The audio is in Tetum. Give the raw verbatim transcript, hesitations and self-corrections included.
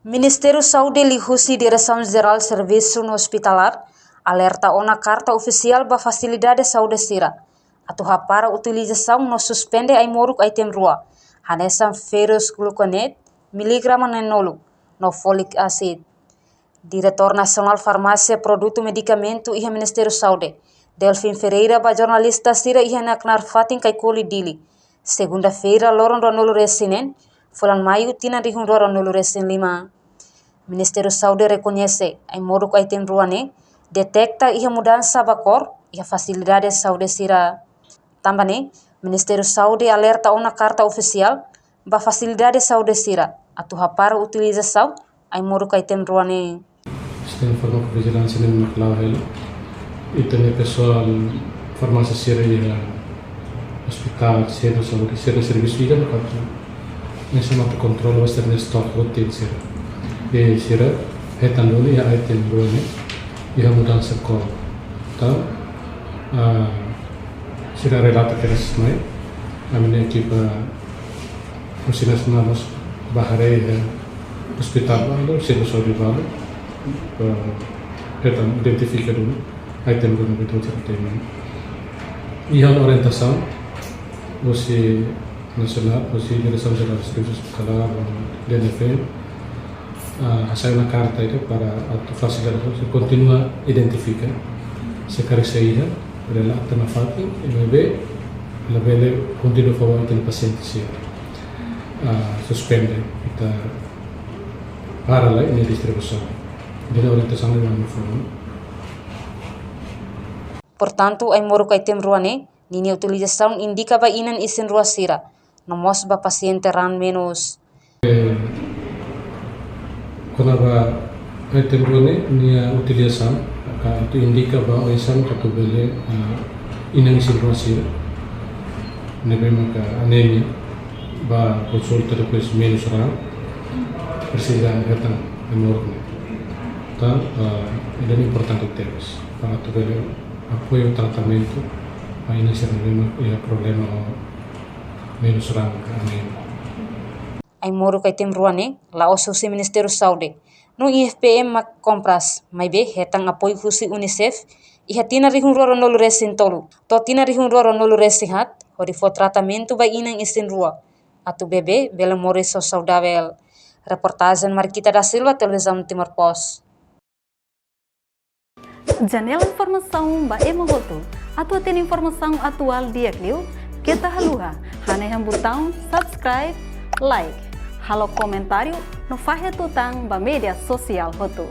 Ministériu Saúde liuhusi Diresaun Jerál Servisu no Ospitalar alerta ona karta ofisiál ba fasilidade saúde sira atu hapara utilizasaun no suspende ai-moruk item rua, hanesan ferrous gluconate, miligrama neenulu, no folic acid. Diretór Nasionál Farmásia Produtu Medikamentu iha Ministériu Saúde, Delfim Ferreira, ba jornalista sira iha nia knaar fatin Kaikoli, Dili, segunda-feira, loron ruanulu-resin-neen, fulan Maiu, tinan rihun rua ruanulu-resin-lima. Ministériu Saúde rekoñese ai-moruk item rua ne'e deteta iha mudansa ba kór iha fasilidade saúde sira. Tanba ne'e, Ministériu Saúde alerta ona karta ofisiál ba fasilidade saúde sira atu hapara utilizasaun ai-moruk item rua ne'e. Sistema farmakovijilánsia ne'e mak la'o hela. Ita-nia pesoál farmásia sira iha ospitál, sentru saúde, sira servisu ida no katu. Ne'e sama atu kontrola ba sira-nia stok rutin sira. I sira hetan duni iha item rua ne'e iha mudansa kór. Entaun, ah, sira relata kedas mai, ami-nia ekipa husi nasionál mós bá haree iha ospitál balu, sentru saúde balu, eh, hetan identifika duni item rua ne'ebé ita temi. Iha ona orientasaun husi nasionál, husi Diresaun Jerál Servisu Ospitalar, D N F, ah, hasai ona karta ida para atu fasilita, kontinua identifika se karik sei iha, relata nafatin, ne'ebé labele kontinua fó ba ita-nia pasiente sira. Ah, suspende, ita para lai nia distribuisaun. Ida-ne'e orientasaun ne'ebé ami fó ona. Portantu, ai-moruk item rua ne'e, ninia utilizasaun indika ba inan isin-rua sira, no mós ba pasiente raan menus. Eh, kona-ba item rua ne'e, nia utilizasaun, ka atu indika ba oinsá atu bele, ah, inan isin-rua sira ne'ebé maka anemia, bá konsulta depois menus raan, presiza hetan ai-moruk ne'e. Entaun, ah, ida-ne'e importante tebes, para atu bele apoiu tratamentu ba inan sira ne'ebé mak iha problema ho menus raan ka anemia. Ai-moruk item rua ne'e la'ós husi Ministériu Saúde, no I F P M mak kompras, maibé hetan apoiu husi UNICEF iha tinan rihun rua ruanulu-resin-tolu to'o tinan rihun rua ruanulu-resin-haat, hodi fó tratamentu ba inan isin-rua, atu bebé bele moris ho saudavel. Reportajen Marquita da Silva, Televizaun Timor Post. Janela informasaun ba ema hotu. Atu hatene informasaun atuál di'ak liu, keta haluha hanehan butaun subscribe, like, halo komentáriu no fahe tutan ba média sosiál hotu.